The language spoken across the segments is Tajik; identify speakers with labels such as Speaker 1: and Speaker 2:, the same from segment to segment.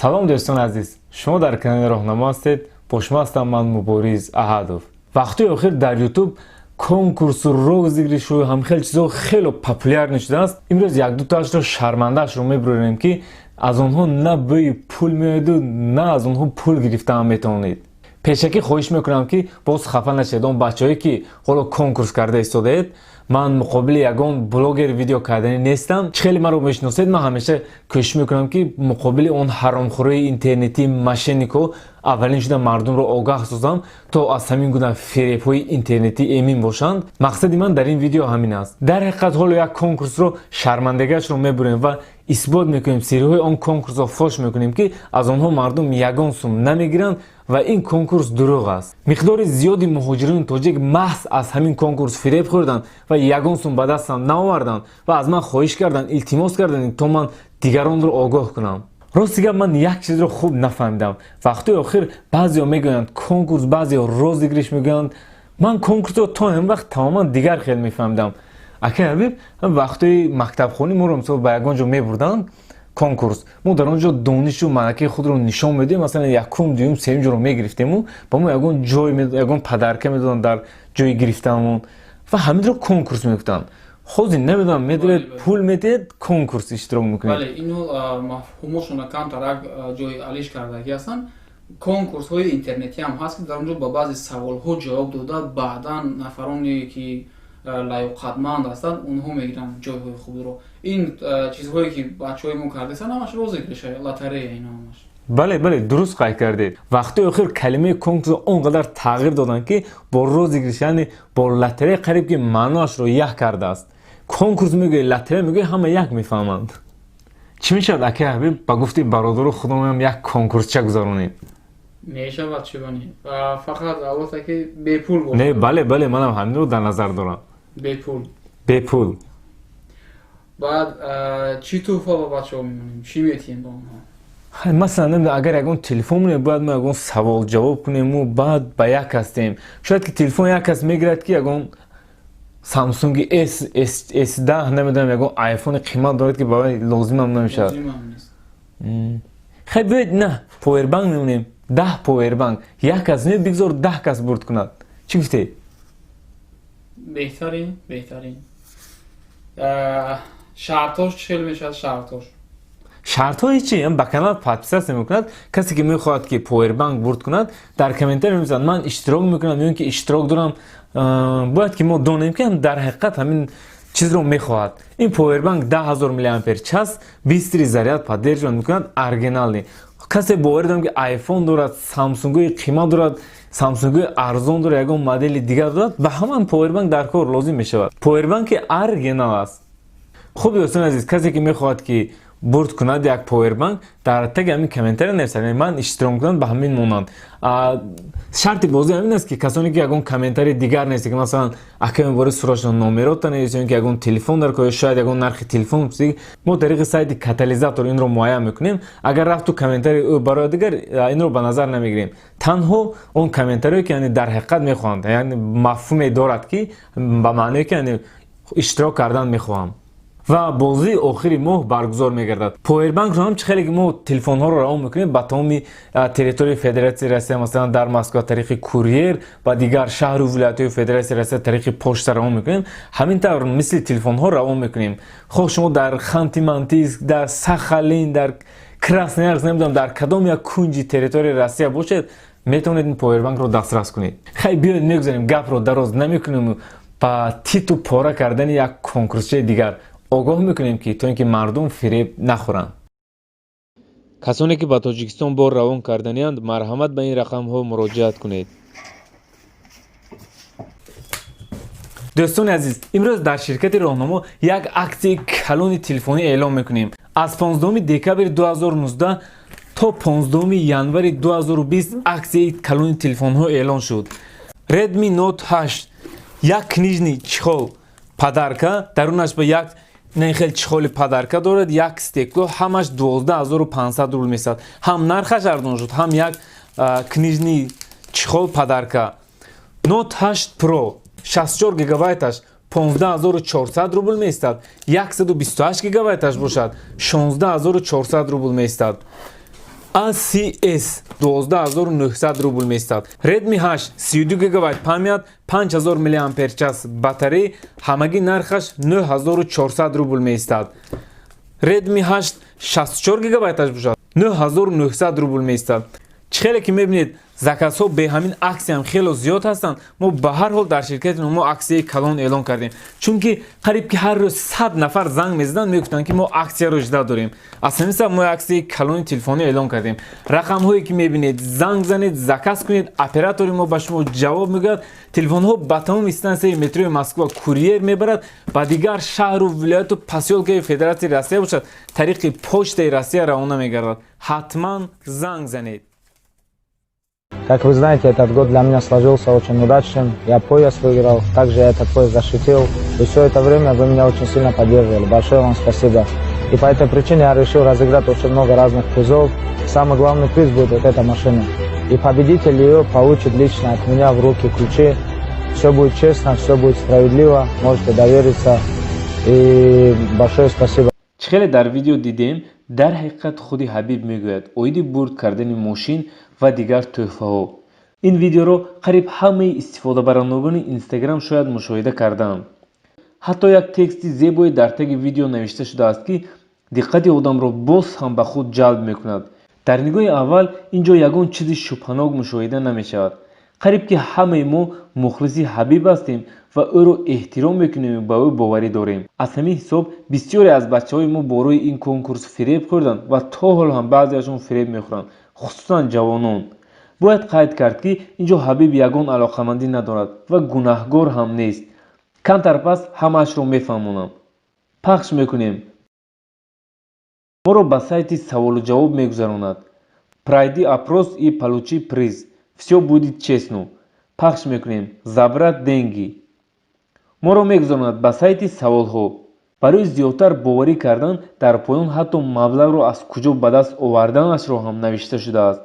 Speaker 1: Салом, дӯстони азиз, шумо дар канали Роҳнамо ҳастед. Бо шумо ҳастам ман, Мубориз Аҳадов. Вақтҳои охир дар Ютуб конкурсу розыгрышу ҳамхел чизҳо хело популярный шудааст. Имрӯз якдутаашро шармандаашро мебурем, ки аз онҳо на бӯи пул меояду, на аз онҳо пул гирифтаам метавонед. Пешакӣ хоҳиш мекунам, ки боз хафа нашавед, он бачаҳое, ки ҳоло конкурс карда истодаед. Ман муқобили ягон блогер видео карданӣ нестам. Чӣ хеле маро мешиносед, ман ҳамеша кӯшиш мекунам, ки муқобили он ҳаромхӯрои интернетӣ, мошенникҳо аввалин шуда мардумро огаҳ созам, то аз ҳамин гуна фиребҳои интернетӣ эмин бошанд. Мақсади ман дар ин видео ҳамин аст. Дар ҳақиқат, ҳоло як конкурсро шармандагиашро мебурем ва исбот мекунем, сирриҳои он конкурсро фош мекунем, ки аз онҳо мардум ягон сум намегиранд ва ин конкурс дурӯғ аст. Миқдори зиёди муҳоҷирони тоҷик маҳз аз ҳамин конкурс фиреб хӯрданд ва ягон сум ба дастам наоварданд ва аз ман хоҳиш карданд, илтимос карданд, то ман дигаронро огоҳ кунам. Рости гап, ман як чизро хуб нафаҳмидам. Вақтҳои охир баъзеҳо мегӯянд конкурс, баъзеҳо розыгрыш мегӯянд. Ман конкурсро то ҳамин вақт тамоман дигар хел мефаҳмидам. Акай Ҳабиб, вақтҳои мактабхонӣ моро, мисол, ба ягон ҷо мебурданд конкурс, мо дар он ҷо донишу малакаи худро нишон медодем. Масалан, якум, дуюм, сеюм ҷоро мегирифтему ба мо ягон ҷой, ягон подарка медоданд дар ҷои гирифтаамон ва ҳаминро конкурс мегуфтанд. Ҳозир намедонам, медоред, пул медиҳед, конкурс иштирок мекунед.
Speaker 2: Бале, ино мафҳумошона камтарак ҷои алиш кардагӣ ҳастанд. Конкурсҳои интернетӣ ҳам ҳаст, ки дар он ҷо ба баъзе саволҳо ҷавоб дода, баъдан нафароне, ки лаёқатманд ҳастанд, онҳо мегиранд ҷойҳои хубро. Ин чизҳое, ки бачаҳои мо кардастанд, ҳамаш розыгрыш, лотерея, ино ҳамаш.
Speaker 1: Бале, дуруст қайд кардед. Вақтҳои охир калимаи конкурсро он қадар тағйир доданд, ки бо розыгрыш, яъне бо лотерея қариб ки маъноашро як кардааст. Конкурс мегӯяд, лотерея мегӯяд, ҳама як мефаҳманд. Чӣ мешавад, акай Ҳабиб, ба гуфти бародару худомоям як конкурсча гузаронем?
Speaker 2: Мешавад, чӣ, фақат албатта ки бепул бошад.
Speaker 1: Не, бале, манам ҳаминро дар назар дорам.
Speaker 2: Бепул.
Speaker 1: Бепул.
Speaker 2: Баъд чӣ тӯҳфа ба бачаҳо мемонем, чӣ метиҳем ба онҳо?
Speaker 1: Масалан, намедонам, агар ягон телефон монем, бояд мо ягон савол ҷавоб кунему баъд ба як кас диҳем. Шояд ки телефон як кас мегирад, ки ягон Самсунги S10, намедонам, ягон айфони қимат дорад, ки ба лозимам намешавад. Хай, биёед, на повербанк мемонем, 10 повербанк. Як кас не, бигзор 10 кас бурд кунад. Чӣ гуфтед?
Speaker 2: Беҳтарин, беҳтарин. Шартош чӣ хел мешавад, шартош?
Speaker 1: Шартҳои чи? Ба канал подписаться мекунад. Касе, ки мехоҳад, ки повербанк бурд кунад, дар комментарий меписад: «Ман иштирок мекунам» ё ин ки «Иштирок дорам». Бояд ки мо донем, ки дар ҳақиқат ҳамин чизро мехоҳад. Ин повербанк 10 000 миллиампер час, быстрый заряд поддерживать мекунад, оригинальный. Касе, боварӣ дорам, ки айфон дорад, Самсунгои қимат дорад, Самсунгои арзон дорад, ягон модели дигар дорад, ба ҳаман повербанк дар кор лозим мешавад. Повербанки оригинал аст. Хуб, дӯстони азиз, касе, ки мехоҳад, ки бурд кунад як повербанк, дар таги ҳамин комментария нависад: «Ман иштирок мекунам», ба ҳамин монанд. Шарти бозӣ ҳамин аст, ки касоне, ки ягон комментарии дигар нест, ки масалан, акай мебори сурашон номерота навис ё ки ягон телефон дар кор, шояд ягон нархи телефон, мо тариқи сайти Катализатор инро муайян мекунем. Агар рафту комментарии ӯ барои дигар, инро ба назар намегирем. Танҳо он комментариое, ки яъне дар ҳақиқат мехоҳанд, яъне мафҳуме дорад, ки ба маъное, ки яъне иштирок кардан мехоҳам. Ва бозии охири моҳ баргузор мегардад. Повербанкро ҳам, чӣ хеле ки мо телефонҳоро равон мекунем ба тамоми территорияи Федератсияи Россия, масалан, дар Москва тариқи курьер, ба дигар шаҳру вилоятҳои Федератсияи Россия тариқи почта равон мекунем, ҳамин тавр мисли телефонҳо равон мекунем. Хоҳ шумо дар Ханти Мансийск, дар Сахалин, дар Красноярск, намедонам, дар кадом як кунҷи территорияи Россия бошед, метавонед ин повербанкро дастрас кунед. Хай, биёед, мегузарем, гапро дароз намекунем, ба титу пора кардани як конкурсчаи дигар огоҳ мекунем, ки то ин ки мардум фиреб нахӯранд. Касоне, ки ба Тоҷикистон бор равон карданианд, марҳамат, ба ин рақамҳо муроҷиат кунед. Дӯстони азиз, имрӯз дар ширкати Роҳнамо як аксияи калони телефонӣ эълон мекунем. Аз 15 декабри 2019 то 15 январи 2020 аксияи калони телефонҳо эълон шуд. Redmi Note 8, як книжный чехол подарка, дарунаш ба як хел чехоли подарка дорад, як стекло, ҳамаш 12 500 рубл месад. Ҳам нархаш арзон шуд, ҳам як книжный чехол подарка. Note 8 Pro 64 гигабайташ 15 400 рубл меистад, 128 гигабайташ бошад, 16 400 рубл меистад. ACS 12900 рубл меистад. Redmi 8, 32 гигабайт память, 5000 мАч батарея, ҳамагӣ нархаш 9400 рубл меистад. Redmi 8, 64 гигабайташ бошад, 9900 рубл меистад. Чӣ хеле ки мебинед, заказҳо бе ҳамин аксияам хело зиёд ҳастанд. Мо ба ҳар ҳол дар ширкати мо аксияи калон эълон кардем, чунки қариб ки ҳар рӯз 100 нафар занг мезаданд, мегуфтанд, ки мо аксияро жда дорем. Аз ҳамин сабаб мо аксияи калони телефонӣ эълон кардем. Рақамҳое ки мебинед, занг занед, заказ кунед, оператори мо ба шумо ҷавоб мегӯяд. Телефонҳо ба тамоми стансияи метрои Москва курьер мебарад, ба дигар шаҳру вилояту посёлкаи Федератсияи Россия бошад, тариқи Почтаи Россия равона мегардад. Ҳатман занг занед.
Speaker 3: Как вы знаете, этот год для меня сложился очень удачным. Я пояс выиграл, также я этот пояс защитил. И все это время вы меня очень сильно поддерживали. Большое вам спасибо. И по этой причине я решил разыграть очень много разных призов. Самый главный приз будет вот эта машина. И победитель ее получит лично от меня в руки ключи. Все будет честно, все будет справедливо, можете довериться. И большое спасибо.
Speaker 1: Чӣ хеле дар видео дидем, дар ҳақиқат худи Ҳабиб мегӯяд оиди бурд кардани мошин ва дигар тӯҳфаҳо. Ин видеоро қариб ҳамаи истифодабарандагони Инстаграм шояд мушоҳида кардаанд. Ҳатто як тексти зебое дар таги видео навишта шудааст, ки диққати одамро боз ҳам ба худ ҷалб мекунад. Дар нигоҳи аввал ин ҷо ягон чизи шубҳанок мушоҳида намешавад. Қариб ки ҳамаи мо мухлиси Ҳабиб ҳастем ва ӯро эҳтиром мекунем, ба ӯ боварӣ дорем. Аз ҳамин ҳисоб бисёре аз бачаҳои мо бо рӯи ин конкурс фиреб хӯрданд ва то ҳол ҳам баъзеашон фиреб мехӯранд, хусусан ҷавонон. Бояд қайд кард, ки ин ҷо Ҳабиб ягон алоқамандӣ надорад ва гунаҳгор ҳам нест. Камтар пас ҳамаашро мефаҳмонам. Пахш мекунем. Моро ба сайти саволу ҷавоб мегузаронад: «Пройди опрос и получи приз, всё будет честно». Пахш мекунем. «Забрать деньги». Моро мегузаронад ба сайти саволҳо. Барои зиёдтар боварӣ кардан, дар поён ҳатто маблағро аз куҷо ба даст оварданашро ҳам навишта шудааст.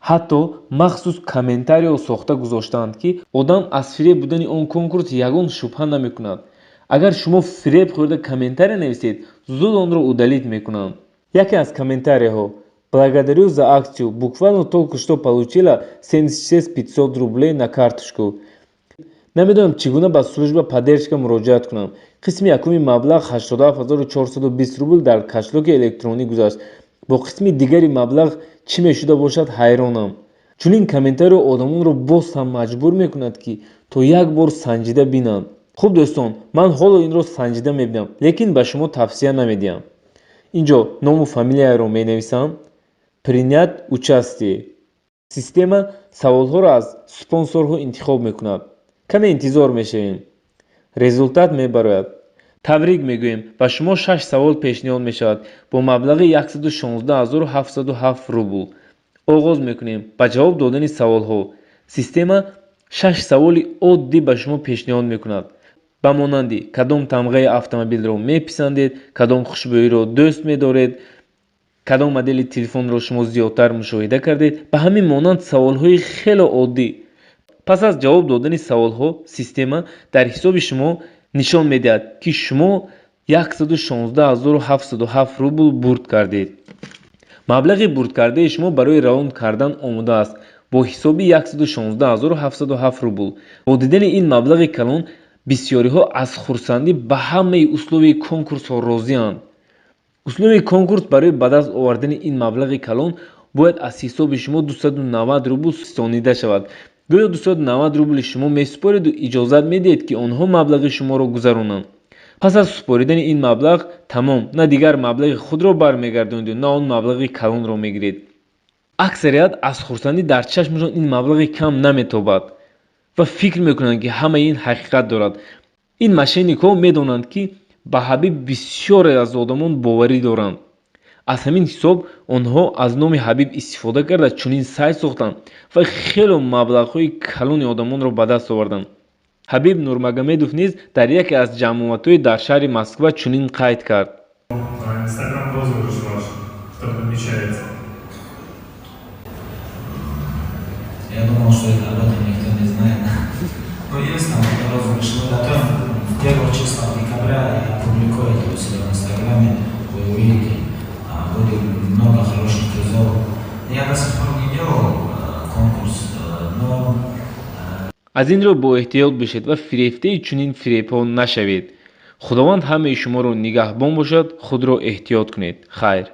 Speaker 1: Ҳатто махсус комментарио сохта гузоштаанд, ки одам аз фиреб будани он конкурс ягон шубҳа намекунад. Агар шумо фиреб хӯрда комментария нависед, зуд онро удалить мекунанд. Яке аз комментарияҳо: «Благодарю за акцию, буквально только что получила 76 500 рублей на карточку. Намедонам, чӣ гуна ба служба поддержка муроҷиат кунам. Қисми якуми маблағ, 87420 рубл, дар кошелёки электронӣ гузашт. Бо қисми дигари маблағ чӣ мешуда бошад, ҳайронам». Чунин комментарио одамонро боз ҳам маҷбур мекунад, ки то як бор санҷида бинанд. Хуб, дӯстон, ман ҳоло инро санҷида мебинам, лекин ба шумо тавсия намедиҳам. Ин ҷо ному фамилияро менависам. «Принять участие». Система саволҳоро аз спонсорҳо интихоб мекунад. Каме интизор мешавем, результат мебарояд. Табрик мегӯем, ба шумо шаш савол пешниҳод мешавад бо маблағи 116 707 рубл. Оғоз мекунем ба ҷавоб додани саволҳо. Система шаш саволи оддӣ ба шумо пешниҳод мекунад, ба монанди: кадом тамғаи автомобилро меписандед, кадом хушбӯиро дӯст медоред, кадом модели телефонро шумо зиёдтар мушоҳида кардед, ба ҳамин монанд саволҳои хеле оддӣ. Пас аз ҷавоб додани саволҳо система дар ҳисоби шумо нишон медиҳад, ки шумо 116 707 рубл бурд кардед. Маблағи бурдкардаи шумо барои равон кардан омода аст бо ҳисоби 116 707 рубл. Бо дидани ин маблағи калон бисёриҳо аз хурсандӣ ба ҳамаи условияи конкурсҳо розианд. Условияи конкурс: барои ба даст овардани ин маблағи калон бояд аз ҳисоби шумо 290 рубл сонида шавад. Гӯё 290 рубли шумо месупореду иҷозат медиҳед, ки онҳо маблағи шуморо гузаронанд. Пас аз супоридани ин маблағ тамом, на дигар маблағи худро бармегардониду, на он маблағи калонро мегиред. Аксарият аз хурсандӣ дар чашмашон ин маблағи кам наметобад ва фикр мекунанд, ки ҳамаи ин ҳақиқат дорад. Ин мошенникҳо медонанд, ки ба Ҳабиб бисёре аз одамон боварӣ доранд. Аз ҳамин ҳисоб онҳо аз номи Ҳабиб истифода карда, чунин сайт сохтанд ва хело маблағҳои калони одамонро ба даст оварданд. Ҳабиб Нурмагомедов низ дар яке аз ҷамъомадҳои дар шаҳри Москва чунин қайд кард.
Speaker 4: Инстаграм розыгрыш ваш, что помещается.
Speaker 5: Я думал, что это об этом никто не знает. Но есть там розыгрыш. Мы готовим в первых числах декабря. Я публикую это у себя в Инстаграме. Вы увидите. Будет много хороших призов. Я
Speaker 1: Аз ин рӯ боэҳтиёт бошед ва фирефтаи чунин фиребҳо нашавед. Худованд ҳамаи шуморо нигаҳбон бошад. Худро эҳтиёт кунед. Хайр.